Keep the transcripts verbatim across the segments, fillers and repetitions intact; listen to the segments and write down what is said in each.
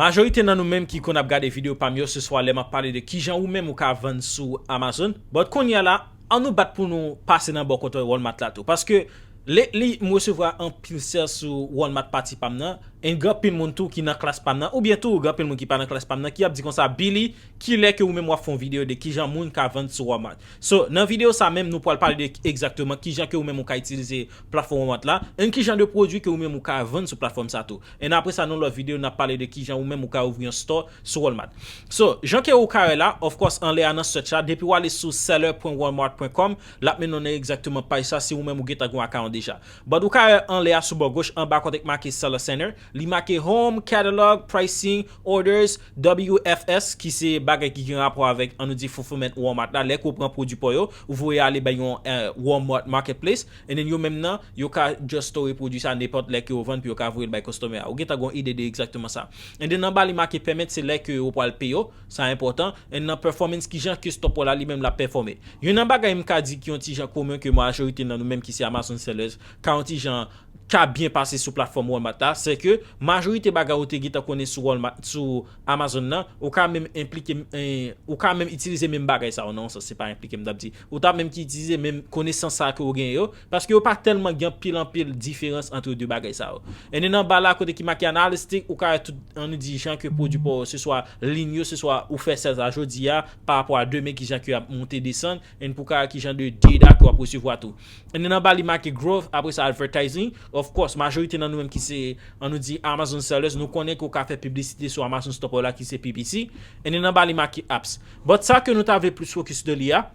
Majorite nan nou menm ki konn ap gade videyo pa m yo, se swa lè m ap pale de kijan ou menm ou ka vann sou Amazon. But kounye a la, an nou bat pou nou pase nan bò kote Walmart la tou. Paske lately, m resevwa anpil sè sou Walmart pati pa m nan. And gen anpil moun tou ki nan klas pa m nan, oubyen tou gen anpil moun ki pa nan klas pa m nan, ki ap di konsa, Billy, kilè ke ou menm w ap fè yon videyo de kijan moun ka vann sou Walmart? So, nan videyo sa menm, nou pral pale de egzakteman kijan ke ou menm ou ka itilize platfòm Walmart la, and kijan de pwodui ke ou menm ou ka vann sou platfòm sa tou. And apre sa, nan lòt videyo, n ap pale de kijan ou menm ou ka ouvri yon store sou Walmart. So, jan ke ou ka wè la, of course, anlè a nan search la, depi w ale sou seller point walmart point com, l ap mennen w nan egzakteman paj sa si ou menm ou gentan gen yon account deja. But ou ka wè anlè a sou bò goch, anba kote k make Seller Center, li make Home, Catalog, Pricing, Orders, W F S, ki se bagay ki gen rapò avèk, an nou di, fulfillment Walmart la. Lè ke w pran pwodui pa w yo, ou voye ale bay yon eh, Walmart Marketplace, and then yo menm nan, yo ka just store pwodui sa nenpòt lè ke yo vann pou yo ka voye l bay customer a. Ou gentan gen yon ide de egzakteman sa. And then anba li make payment, se lè ke yo pral peye yo, sa enpòtan. And nan performance, kijan ke store pa w la li menm l ap pèfòme. Youn nan bagay m ka di ki yon ti jan komen ke majorite nan nou menm ki se Amazon sellers ka yon ti jan ka byen pase sou platfòm Walmart la, se ke majorite bagay ou te gentan konnen sou Walmart, sou Amazon nan, ou ka menm enplike, eh, ou ka menm itilize menm bagay sa yo, nan yon sans, se pa enplike m t ap di. Ou ta menm ki itilize menm konesans sa ke ou gen yo, paske yo pa tèlman gen anpil anpil diferans ant de bagay sa yo. And then anba la, kote ki make analytic, ou ka wè tout, an nou di, jan ke pwodui pa w, se swa liy yo, se swa ou fè sales la jodi a, pa rapò a demen, kijan ke y ap monte desann, and pou ka wè kijan de data ke w ap resevwa tou. And then anba li make growth, apre sa advertising. Of course, majorite nan nou menm ki se, an nou di, Amazon sellers, nou konnen ke w ka fè piblisite sou Amazon Store pa w la ki se P P C. And then anba li make apps. But sa ke nou ta vle plis focus de li a,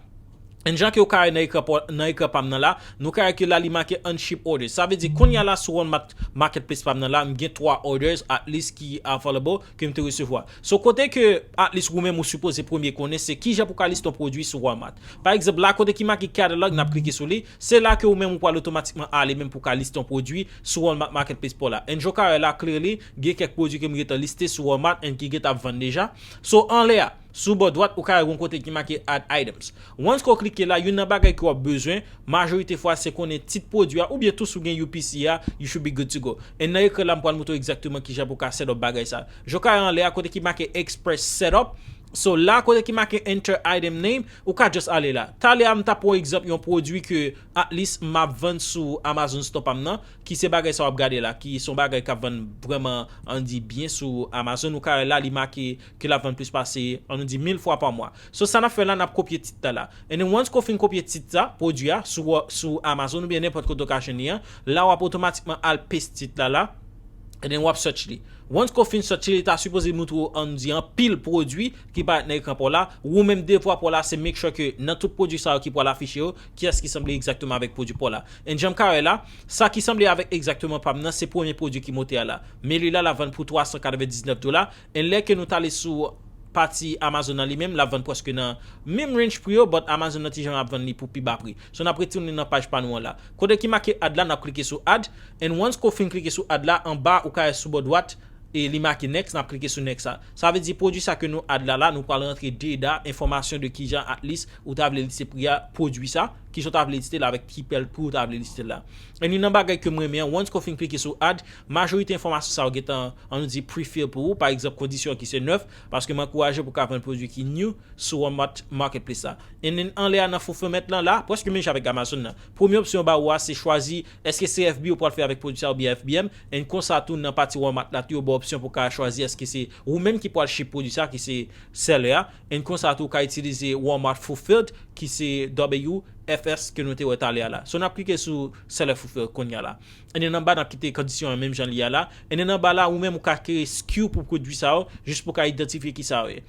and jan ke w ka wè nan ekran pa, nan ekran pa m nan la, nou ka wè ke la li make unshipped orders. Sa vle di, kounye a la sou Walmart Marketplace pa m nan la, m gen twa orders at least ki available ke m te resevwa. So kote ke at least ou menm ou sipoze premye konnen se kijan pou ka liste yon pwodui sou Walmart. Pa egzanp, la kote ki make catalog, n ap klike sou li, se la ke ou menm ou pral otomatikman ale menm pou ka liste yon pwodui sou Walmart Marketplace pa w la. And jan w ka wè la, clearly, gen kèk pwodui ke m gentan liste sou Walmart and ki gentan ap vann deja. So anlè a, sou bò dwat, ou ka wè yon kote ki make add items. Once ke w klike la, youn nan bagay ke w ap bezwen, majorite fwa se konnen tit pwodui a, oubyen tou si w gen U P C a, you should be good to go. And nan ekran la, m pral montre w egzakteman kijan pou ka set up bagay sa. Jan w ka wè anlè a, kote ki make express setup. So la, kote ki make enter item name, ou ka just ale la. Talè a, m ta pran egzanp yon pwodui ke at least m ap vann sou Amazon Store pa m nan, ki se bagay sa w ap gade la, ki se yon bagay k ap vann vrèman, an di, byen sou Amazon. Ou ka wè la, li make ke l ap vann plis pase, an nou di, mil fwa pa mwa. So sa n ap fè la, n ap kopye tit la la. And then once ke w fin kopye tit sa, pwodui a, sou, sou Amazon oubyen nenpòt kote w ka jwenn li an, la w ap otomatikman al paste tit la la. And then w ap search li. Once ke w fin search li, li ta sipoze montre w, an di, anpil pwodui ki parèt nan ekran pa w la. Ou menm devwa pa w la, se make sure ke nan tout pwodui sa yo ki pral afiche yo, kiyès ki sanble egzakteman avèk pwodui pa w la. And jan m ka wè la, sa ki sanble avèk egzakteman pa m nan, se premye pwodui ki monte a la. Men li la, l ap vann pou twa san katrevendiznèf dola. And lè ke nou t ale sou pati Amazon nan li menm, l ap vann prèske nan menm range pri yo, but Amazon nan ti jan ap vann li pou pi ba pri. So n ap retounen nan paj pa nou an la. Kote ki make add la, n ap klike sou add. And once ke w fin klike sou add la, anba ou ka wè sou bò dwat, e li make next, n ap klike sou next sa. Sa vle di pwodui sa ke nou add la la, nou pral rantre deda, enfòmasyon de kijan at least ou ta vle liste pri a, pwodui sa, kijan w ta vle liste l avèk ki pèl pri w ta vle liste l la. And youn nan bagay ke m renmen an, once ke w fin klike sou add, majorite enfòmasyon sa yo gentan, an nou di, pre-fill pou ou, pa egzanp, kondisyon ki se nèf, paske m ankouraje pou ka vann pwodui ki new sou Walmart Marketplace la. And then anlè a nan fulfillment lan la, prèske menm jan avèk Amazon nan. Premye opsyon yo ba ou a, se chwazi èske se F B ou pral fè avèk pwodui sa oubyen F B M. And konsa tou nan pati Walmart la tou, yo ba w opsyon pou ka chwazi èske se ou menm ki pral ship pwodui sa, ki se seller a. And konsa tou ou ka itilize Walmart Fulfilled, ki se W F S ke nou te wè talè a la. So n ap klike sou Seller Fulfilled kounye a la. And then anba n ap kite kondisyon an menm jan li a la. And then anba la, ou menm ou ka kreye S K U pou pwodui sa yo, jis pou ka idantifye ki sa yo ye.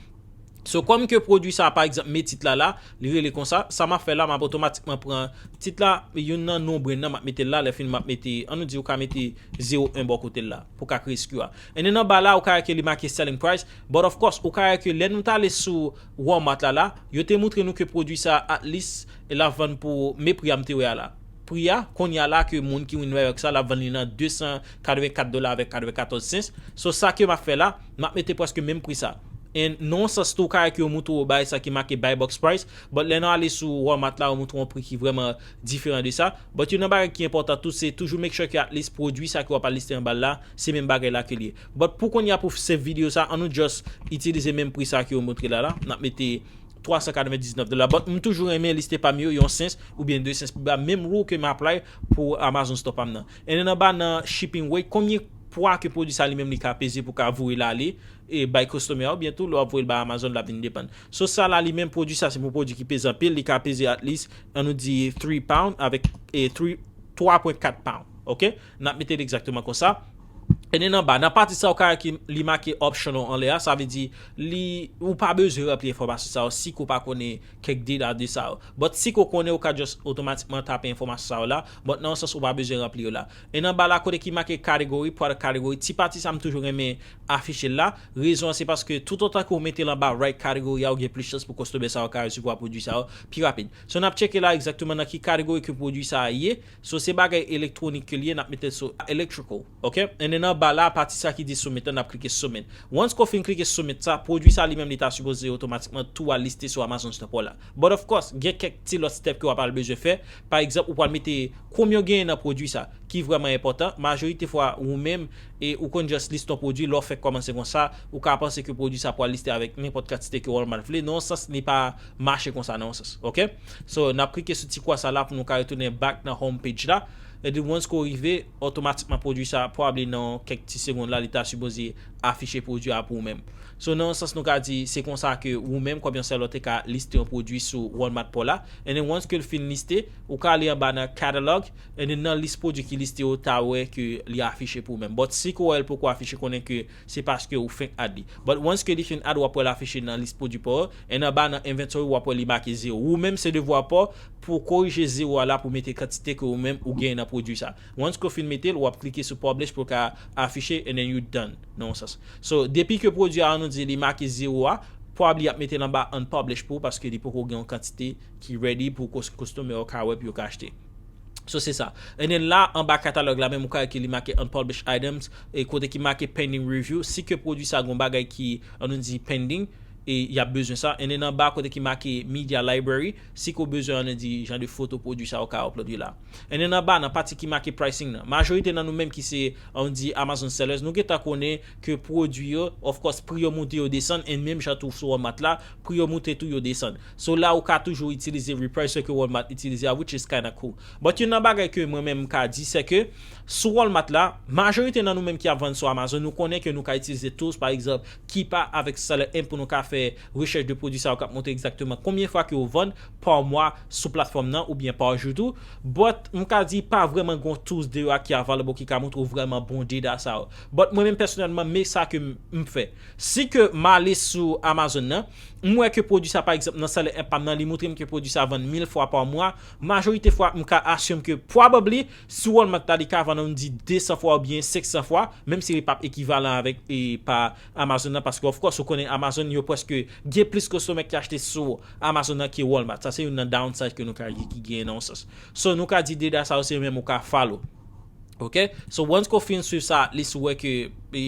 So, kòm ke pwodui sa, pa egzanp, men tit la la, li rele konsa, sa m ap fè la, m ap otomatikman pran tit la, youn nan non brand nan, m ap mete l la, lè fini m ap mete, an nou di ou ka mete zewo en bò kote l la, pou ka kreye S K U a. And then anba la, ou ka wè ke li make selling price, but of course, ou ka wè ke lè nou t ale sou Walmart la la, yo te montre nou ke pwodui sa, at least, l ap vann pou, men pri a m te wè a la. Pri a, kounye a la ke moun ki win New York sa, l ap vann li nan de san katrevenkat dola avèk katrevenkatòz cents. So, sa ke m ap fè la, m ap mete prèske menm pri sa. And nan yon sans tou, ou ka wè ke yo montre w bagay sa ki make buy box price, but lè nou ale sou Walmart la, yo montre w yon pri ki vrèman diferan de sa. But youn nan bagay ki enpòtan tou, se toujou make sure ke at least pwodui sa ke w ap al liste anba l la, se menm bagay la ke l ye. But pou kounye a, pou save videyo sa, ann nou just itilize menm pri sa ke yo montre la la. N ap mete twa san katrevendiznèf dola. But m toujou renmen liste pa m yo yon sens oubyen de sens pi ba, menm rule ke m apply pou Amazon store pa m nan. And then anba nan shipping weight, konbyen pwa ke pwodui sa li menm li ka peze pou ka voye l ale e bay customer a, oubyen tou lè w ap voye l bay Amazon, l ap vin depann. So sa la li menm, pwodui sa se yon pwodui ki peze anpil, li ka peze at least, ann nou di three pound avèk e three, twa pwen kat pound. Ok? N ap mete l egzakteman konsa. And then anba, nan pati sa ou ka wè ki li make optional anlè a, sa vle di li, ou pa bezwen ranpli enfòmasyon sa yo si ke w pa konnen kèk deta de sa yo. But si ke w konnen, ou ka just otomatikman tape enfòmasyon sa yo la, but nan yon sans ou pa bezwen ranpli yo la. And anba la, kote ki make category, product category, ti pati sa m toujou renmen afiche l la. Rezon an se paske toutotan ke w mete l anba right category a, ou gen plis chans pou customer sa yo ka resevwa pwodui sa yo pi rapid. So n ap tcheke la egzakteman nan ki category ke pwodui sa a ye. So se bagay elektwonik ke l ye, n ap mete l sou electrical, ok? And then anba la, pati sa ki di submit la, n ap klike submit. Once ke w fin klike submit sa, pwodui sa li menm li ta sipoze otomatikman tou al liste sou Amazon store pa w la. But of course, gen kèk ti lòt step ke w ap al bezwen fè. Pa egzanp, ou pral mete konbyen w genyen nan pwodui sa, ki vrèman enpòtan. Majorite fwa, ou menm, e ou konn just liste yon pwodui, lè w fèk kòmanse konsa, ou ka panse ke pwodui sa pral liste avèk nenpòt kantite ke Walmart vle. Nan yon sans, li pa mache konsa nan yon sans, ok? So, n ap klike sou ti kwa sa la pou nou ka retounen back nan home page la. E di once ke w rive, otomatikman pwodui sa, probably nan kèk ti segonn la, li ta sipoze afiche pwodui a pou ou menm. So, nan yon sans, nou ka di, se konsa ke ou menm, kòm yon seller, ou te ka liste yon pwodui sou Walmart pa w la. And then, once ke l fin liste, ou ka ale anba nan catalog, and then nan lis pwodui ki liste yo, ou ta wè ke li afiche pou ou menm. But si ke w wè l poko afiche, konnen ke se paske ou fenk add li. But once ke li fin add, w ap wè l afiche nan lis pwodui pa w, and anba nan inventory, w ap wè li make zewo. Ou menm, se devwa pa w pou korije zewo a la pou mete kantite ke ou menm ou genyen nan pwodui sa. Once ke w fin mete l, w ap klike sou publish pou l ka afiche, and then you done, nan yon sans. So, depi ke pwodui a, ann nou di, li make zewo a, probably y ap mete l anba unpublish pou ou, paske li poko gen yon kantite ki ready pou cus-, customer yo ka wè pou yo ka achte. So, se sa. And then la, anba catalog la menm, ou ka wè ke li make unpublished items, e kote ki make pending review. Si ke pwodui sa gon bagay ki, ann nou di, pending, e y ap bezwen sa. And then anba, kote ki make media library, si ke w bezwen, ann nou di, jan de foto pwodui sa, ou ka upload yo la. And then anba, nan pati ki make pricing nan. Majorite nan nou menm ki se, ann nou di, Amazon sellers, nou gentan konnen ke pwodui yo, of course, pri yo moute, yo desann, and menm jan tou sou Walmart la, pri yo moute tou, yo desann. So la, ou ka toujou itilize repricer ke Walmart itilize a, which is kinda cool. But youn nan bagay ke mwen menm m ka di, se ke sou Walmart la, majorite nan nou menm ki ap vann sou Amazon, nou konnen ke nou ka itilize tools, pa egzanp, Keepa avèk Seller Amp pou nou ka fè rechèch de pwodui sa yo k ap montre egzakteman konbyen fwa ke yo vann pa mwa sou platfòm nan oubyen pa jou tou. But m ka di pa vrèman gon tools deyò a ki available ki ka montre w vrèman bon data sa yo. But mwen menm pèsonèlman, men sa ke m, m fè. Si ke m ale sou Amazon nan, m wè ke pwodui sa, pa egzanp, nan Seller Amp pa m nan, li montre m ke pwodui sa vann mil fwa pa mwa, majorite fwa, m ka assume ke probably, sou Walmart la, li ka vann, ann di, de san fwa oubyen senk san fwa, menm si li p ap ekivalan avèk, e, pa Amazon nan, paske, of course, ou konnen Amazon, yo prèske gen plis customer ki achte sou Amazon nan ke Walmart. Sa se youn nan downside ke nou ka di ki genyen nan yon sans. So, nou ka di data sa yo se menm ou ka follow. Ok? So, once ke w fin swiv sa, at least ou wè ke, e,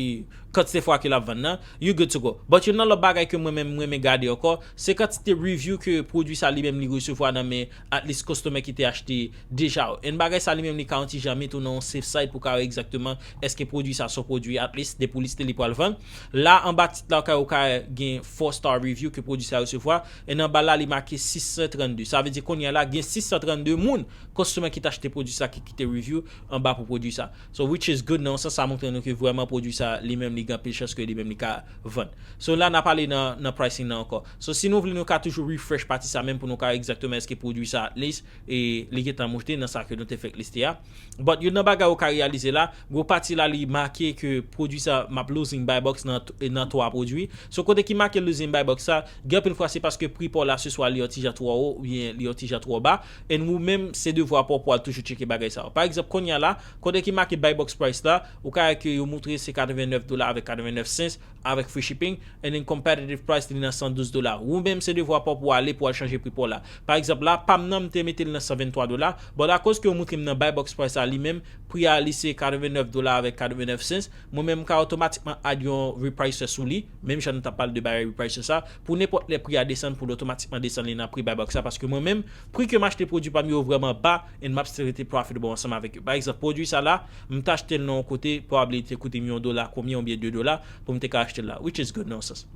kantite fwa ke l ap vann nan, you good to go. But youn nan lòt bagay ke mwen menm, mwen renmen gade ankò, se kantite review ke pwodui sa li menm li resevwa nan men at least customer ki te achte deja yo. And bagay sa li menm li ka yon ti jan met ou nan yon safe side pou ka wè egzakteman èske pwodui sa se yon pwodui at least depi w liste li pral vann. La anba tit la ou ka, ou ka gen four star review ke pwodui sa resevwa. And anba la li make sis san trannde. Sa vle di kounye a la gen sis san trannde moun customer ki t achte pwodui sa ki kite review anba pou pwodui sa. So which is good nan yon sans sa montre nou ke vrèman pwodui sa li menm li gen anpil chans ke li menm li ka vann. So la n ap ale nan, nan pricing nan ankò. So si nou vle nou ka toujou refresh pati sa menm pou nou ka wè egzakteman èske pwodui sa at least e li gentan moute nan sa ke nou te fèk liste a. But youn nan bagay ou ka reyalize la, gwo pati la li make ke pwodui sa m ap losing buy box nan, nan twa pwodui. So kote ki make losing buy box sa, gen anpil fwa se paske pri pa w la se swa li yon ti jan twò wo oubyen li yon ti jan twò ba. And ou menm se devwa pa w pou al toujou tcheke bagay sa yo. Pa egzanp kounye a la, kote ki make buy box price la, ou ka wè ke yo montre se katrevennèf dola avèk katrevennèf cents. avèk free shipping, and then competitive price li nan san douz dola. Ou menm se devwa pa w pou w ale pou w al chanje pri pa w la. Pa egzanp la, pa m nan m te mete l nan san venntwa dola, but akoz ke yo montre m nan buy box price la li menm, pri a li se katrevennnèf dola avèk katrevennnèf cents, mwen menm m ka otomatikman add yon repricer sou li, menm jan nou t ap pale de bagay repricer sa, pou nenpòt lè pri a desann pou l otomatikman desann li nan pri buy box la, paske mwen menm, pri ke m achte pwodui pa m yo vrèman ba, and m ap still rete profitable ansanm avèk yo. Pa egzanp, pwodui sa la, m t achte l nan yon kote, probably li te koute m yon dola konbyen oubyen de dola pou m te ka achte l la, which is good nan yon sans.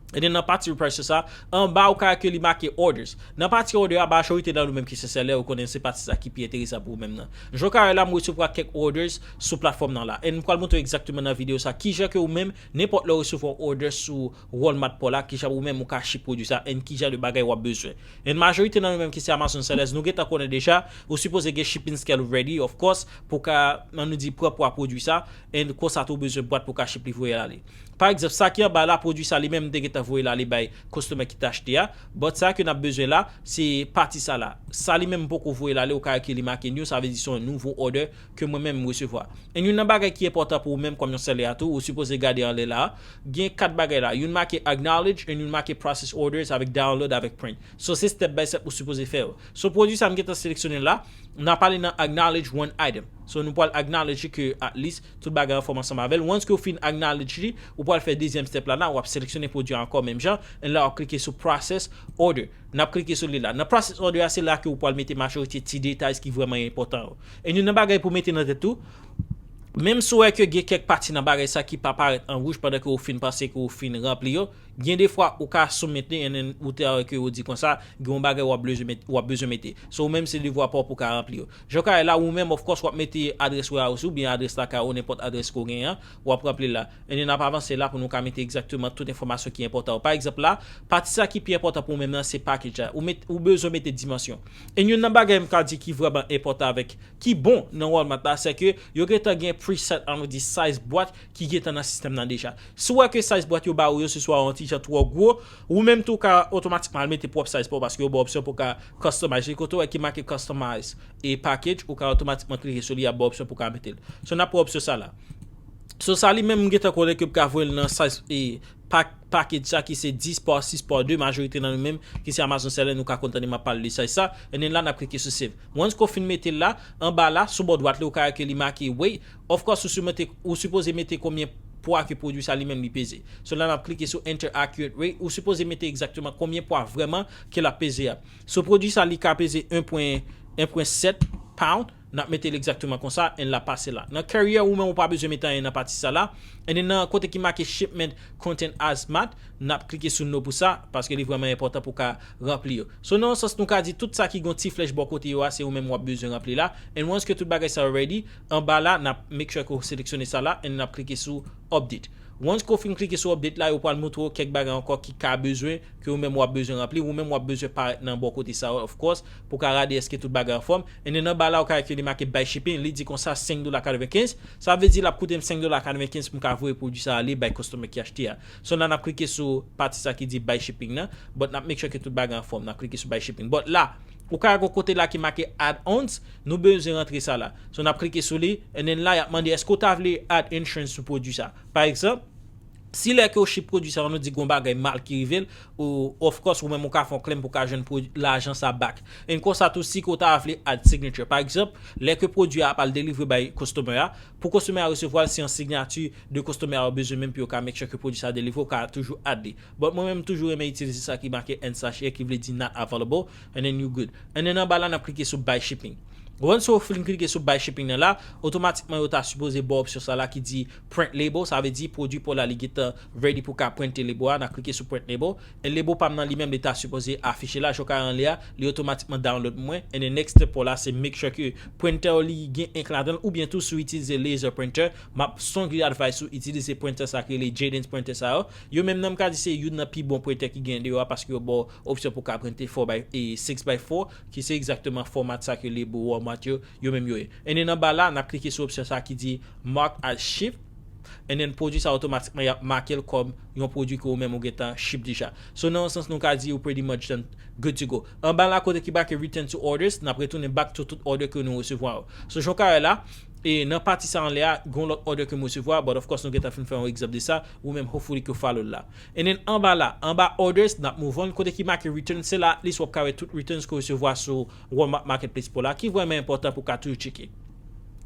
E then nan pati repricer sa, anba ou ka wè ke li make orders. Nan pati order a, majorite nan nou menm ki se seller, ou konnen se pati sa ki pi enteresan pou ou menm nan. Jan w ka wè la, m resevwa kèk orders sou platfòm nan la. And m pral montre w egzakteman nan videyo sa, kijan ke ou menm, nenpòt lè w resevwa yon order sou Walmart pa w la, kijan ou menm ou ka ship pwodui sa, and kijan de bagay w ap bezwen. And majorite nan nou menm ki se Amazon sellers, nou gentan konnen deja, ou sipoze gen shipping scale ready, of course, pou ka, ann nou di, pran pwa pwodui sa, and konsa tou ou bezwen bwat pou ka ship li voye l ale. Pa egzanp, sa ki anba la, pwodui sa li menm, m te gentan voye l ale bay customer ki t achte a, but sa ke n ap bezwen la, se pati sa la. Sa li menm m poko voye l ale, ou ka wè ke li make new, sa vle di se yon nouvo order ke mwen menm m resevwa. And youn nan bagay ki enpòtan pou ou menm kòm yon seller a tou, ou sipoze gade anlè la, gen kat bagay la. Youn make acknowledge, and youn make process orders avèk download, avèk print. So, se step by step ou sipoze fè yo. So, pwodui sa m gentan seleksyone la, n a pale nan acknowledge one item. So, nou pral acknowledge ke at least tout bagay anfòm ansanm avè l. Once ke w fin acknowledge li, ou pral fè dezyèm step la, la, w ap seleksyone pwodui a ankò menm jan, and la w ap klike sou process order. N ap klike sou li la. Nan process order a, se la ke ou pral mete majorite ti details ki vrèman enpòtan yo. E youn nan bagay pou mete nan tèt ou, menm si w wè ke gen kèk pati nan bagay sa ki pa parèt an wouj pandan ke ou fin panse ke ou fin ranpli yo, gen de fwa ou ka soumete and then ou te wè ke yo di konsa, gen yon bagay w ap bezwen met-, w ap bezwen mete. So ou menm se devwa pa w pou ka ranpli yo. Jan w ka wè la, ou menm, of course, w ap mete adrès warehouse ou, oubyen adrès lakay ou, nenpòt adrès ke w genyen an, w ap ranpli l la. And then n ap avanse la pou nou ka mete egzakteman tout enfòmasyon ki enpòtan yo. Pa egzanp la, pati sa ki pi enpòtan pou ou menm nan, se package la. Ou met, ou bezwen mete dimansyon. And youn nan bagay m ka di ki vrèman enpòtan avèk, ki bon nan Walmart la, se ke yo gentan gen preset, ann nou di, size bwat ki gentan nan sistèm nan deja. Si w wè ke size bwat yo ba ou yo, se swa yon ti jan twò gwo, ou menm tou ka otomatikman al mete pwòp size pa w, paske yo ba w opsyon pou w ka customize li. Kote w wè ki make customize e package, ou ka otomatikman klike sou li, y ap ba w opsyon pou w ka mete l. So, n ap pran opsyon sa la. So, sa li menm, m gentan konnen ke m ka voye l nan size e pa-, package sa ki se dis pa sis pa de, majorite nan nou menm ki se Amazon seller, nou ka konn tande m ap pale de size sa. And then la, n ap klike sou save. Once ke w fin mete l la, anba la, sou bò dwat li, ou ka wè ke li make weight. Of course, ou sipoze, ou sipoze mete konbyen pwa ke pwodui sa li menm li peze. So la, n ap klike sou enter accurate weight. Ou sipoze mete egzakteman konbyen pwa vrèman ke l ap peze a. So pwodui sa, li ka peze en pwen, en pwen sèt pound. N ap mete l egzakteman konsa, and l ap pase la. Nan carrier, ou menm ou pa bezwen mete anyen nan pati sa la. And then nan kote ki make shipment content as mat, n ap klike sou no pou sa, paske li vrèman enpòtan pou ka ranpli yo. So, nan yon sans, nou ka di tout sa ki gon ti flèch bò kote yo a, se ou menm w ap bezwen ranpli la. And once ke tout bagay sa yo ready, anba la, n ap make sure ke w seleksyone sa la, and n ap klike sou update. Once ke w fin klike sou update la, yo pral montre w kèk bagay ankò ki ka bezwen, ke ou menm w ap bezwen ranpli, ou menm w ap bezwen parèt nan bò kote sa yo, of course, pou ka gade èske tout bagay anfòm. And then anba la, ou ka wè ke li make buy shipping, li di konsa senk dola katrevenkenz. Sa vle di l ap koute m senk dola katrevenkenz pou m ka voye pwodui sa ale bay customer ki achte a. So la, n ap klike sou pati sa ki di buy shipping nan, but n ap make sure ke tout bagay anfòm, n ap klike sou buy shipping. But la, ou ka wè gon kote la ki make add-ons, nou bezwen rantre sa la. So n ap klike sou li, and then la, y ap mande èske w ta vle add insurance sou pwodui sa. Pa egzanp, si lè ke w ship pwodui sa, nou di gon bagay mal ki rive l, ou, of course, ou menm ou ka fè yon claim pou ka jwenn pwodui, lajan sa back. And konsa tou, si ke w ta vle add signature. Pa egzanp, lè ke pwodui a ap al delivre bay customer a, pou customer a resevwa l, se yon sinyati de customer a yo bezwen menm pou yo ka make sure ke pwodui sa delivre, ou ka toujou add li. But mwen menm, m toujou renmen itilize sa ki make N S H A, ki vle di not available, and then you good. And then anba la, n ap klike sou buy shipping. Once ou fin klike sou buy shipping nan la, otomatikman yo ta sipoze ba w opsyon sa la ki di print label, sa vle di pwodui pa w la li gentan ready pou ka printe label a, n a klike sou print label, e label pa m nan li menm li ta sipoze afiche la, jan w ka wè anlè a, li otomatikman download mwen, and the next step pa w la se make sure ke printer ou li gen ink ladan l, oubyen tou si w itilize laser printer, m ap strongly advise ou itilize printer sa ki rele Jaden's printer sa yo, yo menm nan m ka di se youn nan pi bon printer ki gen deyò a paske yo ba w opsyon pou ka printe four by, e six by four, ki se egzakteman format sa ke label Walmart yo, yo menm yo ye. And then anba la, n ap klike sou opsyon sa ki di mark as ship. And then pwodui sa otomatikman y ap make l kòm yon pwodui ke ou menm ou gentan ship deja. So nan yon sans nou ka di ou pretty much done, good to go. Anba la kote ki make return to orders, n ap retounen back to tout order ke nou resevwa yo. So jan w ka wè la, E nan pati sa anlè a, gen yon lòt order ke m resevwa, but of course, nou gentan fin fè yon egzanp de sa, ou menm, hopefully, ke w follow l la. And then, anba la, anba orders, n ap move on, kote ki make return, se la, at least, w ap ka wè tout returns ke w resevwa sou Walmart Marketplace pou w la, ki vrèman enpòtan pou w ka toujou tcheke.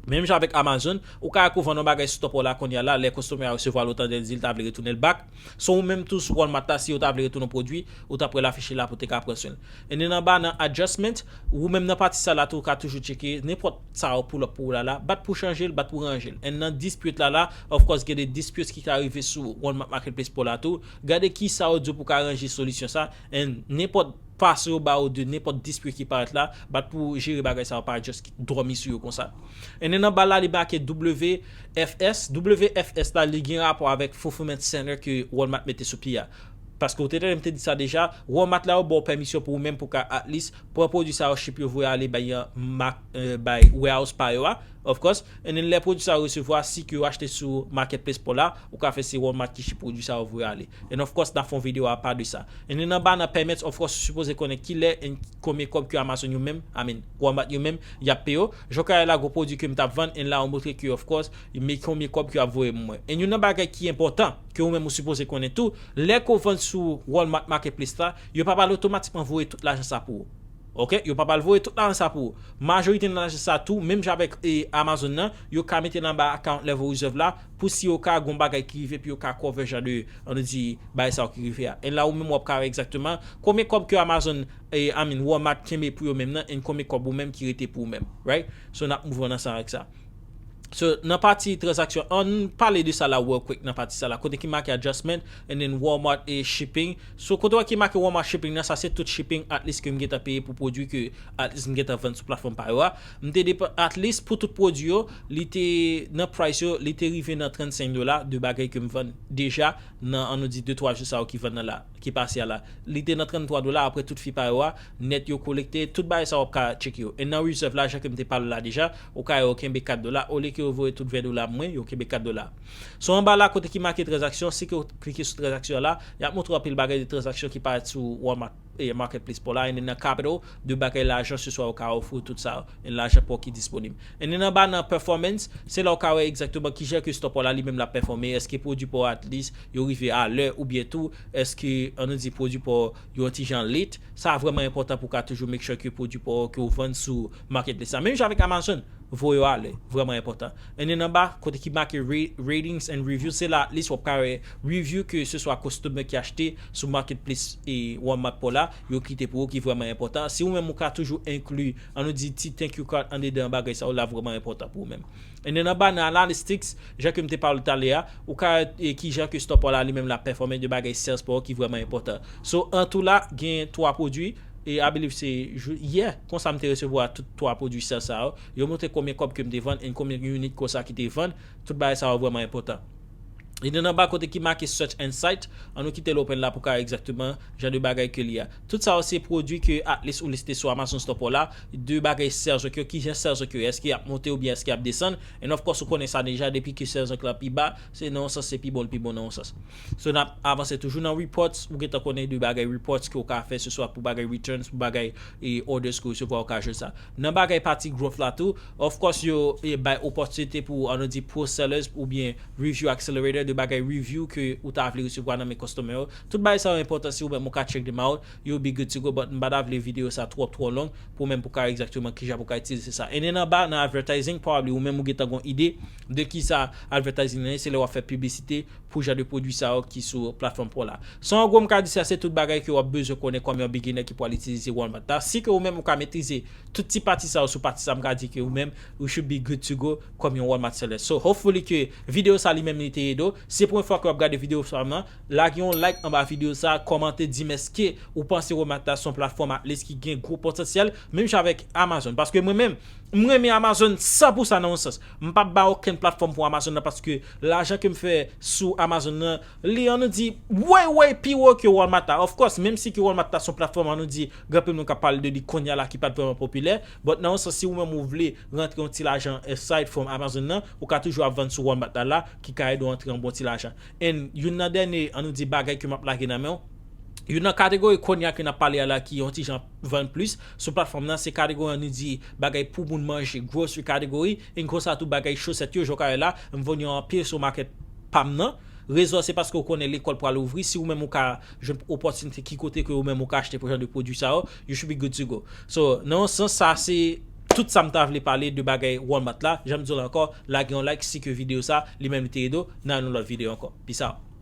Menm jan avèk Amazon, ou ka wè ke w vann yon bagay sou top ou la kounye a la, lè customer a resevwa l, ou tande l di l ta vle retounen l back. So, ou menm tou sou Walmart la, si yo ta vle retounen yon pwodui, ou t ap wè l afiche la pou w te ka pran swen l. And then anba nan adjustment, ou menm nan pati sa la tou, ou ka toujou tcheke nenpòt sa yo pull up pou ou la la, bat pou chanje l, bat pou ranje l. And nan dispute la la, of course, gen de disputes ki ka rive sou Walmart Marketplace pou la tou. Gade ki sa yo di w pou ka ranje solisyon sa, and nenpòt fason yo ba ou de nenpòt dispute ki parèt la, bat pou jere bagay sa yo, pa just dòmi sou yo konsa. And then anba la, li make W F S. W F S la, li gen rapò avèk Fulfillment Center ke Walmart mete sou pye a. Paske ou te tande m te di sa deja, Walmart la yo ba w pèmisyon pou ou menm pou ka at least pran pwodui sa yo, ship yo, voye ale bay, euh, mak-, euh, bay warehouse pa yo a, of course. And then lè pwodui sa yo resevwa, si ke yo achte sou marketplace pou la, ou ka fè se Walmart ki ship pwodui sa yo voye ale. And of course, n ap fè yon videyo apa de sa. And then anba nan payments, of course, ou sipoze konnen kilè and konbyen kòb ke Amazon yo menm, I mean, Walmart yo menm, y ap peye w. Jan w ka wè la, gwo pwodui ke m t ap vann, and la, ou montre ke, of course, men konbyen kòb ke y ap voye mwen. And youn nan bagay ki enpòtan, ke ou menm ou sipoze konnen tou, lè ke w vann sou Walmart Marketplace la, yo pa pral otomatikman voye tout lajan sa pou ou. Ok? Yo pa pral voye tout lajan sa pou ou. Majorite nan lajan sa tou, menm jan avèk, e, Amazon nan, yo ka mete l anba account level reserve la, pou si yo ka gon bagay ki rive, pou yo ka cover jan de, ann di, bagay sa yo ki rive a. And la, ou menm w ap ka wè egzakteman konbyen kòb ke Amazon, e, I mean, Walmart kenbe pou yo menm nan, and konbyen kòb ou menm ki rete pou ou menm, right? So, n ap move on ansanm avèk sa. So, nan pati tranzaksyon, ann pale de sa la real quick nan pati sa la. Kote ki make adjustment, and then Walmart e shipping. So, kote w ki make Walmart shipping nan, sa se tout shipping, at least ke m gentan peye pou pwodui ke, at least m gentan vann sou platfòm pa yo a. M te depan, at least pou tout pwodui yo, li te, nan price yo, li te rive nan trannsenk dola de bagay ke m vann deja nan, ann nou di, de twa jou sa yo ki vann nan la, ki pase a la. Li te nan tranntwa dola, apre tout fi pa yo a, nèt yo kolekte, tout bagay sa w ap ka tcheke yo. E nan reserve la, jan ke m te pale la deja, ou ka wè yo kenbe kat dola, olye ke yo voye tout ven dola mwen, yo kenbe kat dola. So anba la, kote ki make tranzaksyon, si ke w klike sou tranzaksyon la, y ap montre w anpil bagay de tranzaksyon ki parèt sou Walmart, e, Marketplace pou la, and then nan capital, de bagay lajan se swa yo ka ofri w tout sa yo, and lajan pa w ki disponib. And then anba nan performance, se la w ka wè egzakteman kijan ke stock pa w la li menm l ap pèfòme, èske pwodui pa w at least yo rive a lè, oubyen tou, èske, ann nou di, pwodui pa w yo yon ti jan late. Sa vrèman enpòtan pou w ka toujou make sure ke pwodui pa w ke w vann sou marketplace la. Menm jan avèk Amazon, voye yo ale, vrèman enpòtan. And then anba, kote ki make ra-, ratings and reviews, se la at least w ap ka wè review ke se swa customer ki achte sou marketplace e Walmart pa w la, yo kite pou ou, ki vrèman enpòtan. Si ou menm ou ka toujou enkli, ann nou di, ti thank you card andedan bagay sa yo, la vrèman enpòtan pou ou menm. And then anba nan analytics, jan ke m te pale talè a, ou ka, e, kijan ke stock pa w la li menm l ap pèfòme, de bagay sales pa w ki vrèman enpòtan. So, an tou la, gen twa pwodui, e I believe se jou, yè, konsa m te resevwa tout twa pwodui sales sa yo. Yo montre konbyen kòb ke m te vann, and konbyen unit konsa ki te vann. Tout bagay sa yo vrèman enpòtan. E nan anba kote ki make search and cite, ann nou kite l open la pou ka wè egzakteman jan de bagay ke li a. Tout sa yo se pwodui ke at least ou liste sou Amazon Store pa w la, de bagay sales yo, kijan sales yo, èske y ap monte oubyen èske y ap desann. And of course, ou konnen sa deja, depi ke sales yo la pi ba, se nan yon sans se pi bon, l pi bon nan yon sans. So, n ap avanse toujou nan reports, ou gentan konnen de bagay reports ke w ka fè, se swa pou bagay returns, pou bagay, e, orders ke w resevwa, ou ka jwenn sa. Nan bagay pati growth la tou, of course, yo, e, bay opòtinite pou, ann nou di, pro sellers oubyen review accelerator, de bagay review ke ou ta vle resevwa nan men customer yo. Tout bagay sa yo enpòtan, si ou menm ou ka check them out, you'll be good to go, but m pa ta vle videyo sa twò, twò long, pou menm pou ka egzakteman kijan pou ka itilize sa. And then anba, nan advertising, probably ou menm ou gentan gon ide de kisa advertising nan ye, se lè w ap fè piblisite pou jan de pwodui sa yo ki sou platfòm pa w la. So, an gwo, m ka di sa, se tout bagay ke w ap bezwen konnen kòm yon beginner ki pral itilize Walmart la. Si ke ou menm ou ka metrize tout ti pati sa yo sou pati sa, m ka di ke ou menm, you should be good to go kòm yon Walmart seller. So, hopefully ke videyo sa li menm li te ede w. Si se premye fwa ke w ap gade videyo sa, lage yon like anba videyo sa, kòmante, di m èske ou panse Walmart la se yon platfòm at least ki gen gwo potansyèl, menm jan avèk Amazon. Paske mwen menm, m renmen Amazon san pou san nan yon sans. M p ap ba okenn platfòm pou Amazon nan paske lajan ke m fè sou Amazon nan, li, ann nou di, way, way pi wo ke Walmart la. Of course, menm si ke Walmart la se yon platfòm, ann nou di, gen anpil moun k ap pale de li kounye a la ki pa t vrèman popilè, but nan yon sans, si ou menm ou vle rantre yon ti lajan aside from Amazon nan, ou ka toujou ap vann sou Walmart la, la, ki ka ede w antre yon bon ti lajan. And youn nan dènye, ann nou di, bagay ke m ap lage nan men w, Youn nan kategori kounye a ke n ap pale a la ki yon ti jan vann plis sou platfòm nan, se kategori an nou di bagay pou moun manje, grocery category, and konsa tou bagay chosèt yo, jan w ka wè la, m vann yo anpil sou market pa m nan. Rezon se paske w konnen lekòl pral ouvri, si ou menm ou ka jwenn opòtinite ki kote ke ou menm ou ka achte pou jan de pwodui sa yo, you should be good to go. So, nan yon sans, sa se tout sa m ta vle pale de bagay Walmart la. Jan m di w la ankò, lage yon like si ke videyo sa, li menm li te ede w, nan yon lòt videyo ankò. Peace out.